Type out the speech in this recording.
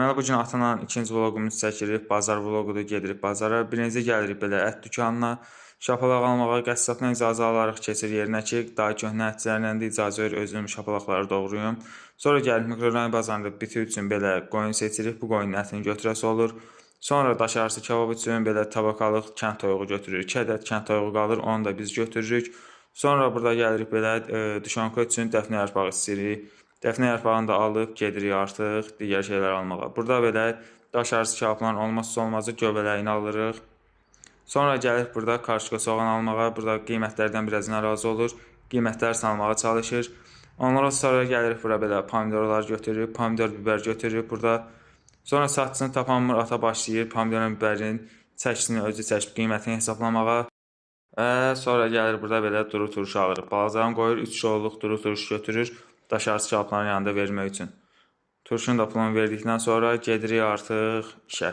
Deməli bu gün atanın ikinci vloqumuzu çəkirik. Bazar vloqudur, gedirik bazara. Birinci gəlirik belə ət dükanına. Şapalaq almağa qəssabdan icazə alarıq, keçir yerinə ki, daha köhnə ətçilərlə də icazə verir, özüm şapalaqları doğrayım. Sonra gəlirik mikrorayon bazarında biti üçün belə qoyun seçirik. Bu qoyunun ətini götürəsi olur. Sonra daşarısı kabab üçün belə tabakalıq kənd toyuğu götürürük. 2 ədəd kənd toyuğu qalır, onu da biz götürürük. Sonra burada gəlirik belə duşanka üçün dəfnə yarpağı istəyirik. Dəfnə yarpağını da alıb gedirik artıq digər şeylər almağa. Burada belə daşarısı kababların olmazsa olmazı göbələyini alırıq. Sonra gəlirik burada karışqa soğan almağa. Burada qiymətlərdən biraz narazı olur. Qiymətlər salmağa çalışır. Ondan sonra gəlirik bura belə pomidorlar götürürük, pomidor biber götürürük burada. Sonra satıcını tapanmır, ata başlayır pomidorun biberin çəkisini özü çəkib qiymətini hesablamağa. Və sonra gəlir burada belə duru turşu alırıq. Balacanı qoyur, 3 yolluq duru turşu götürür daşarısı kababların yanında vermək üçün. Turşunun da pulunu verdikdən sonra gedirik artıq işə.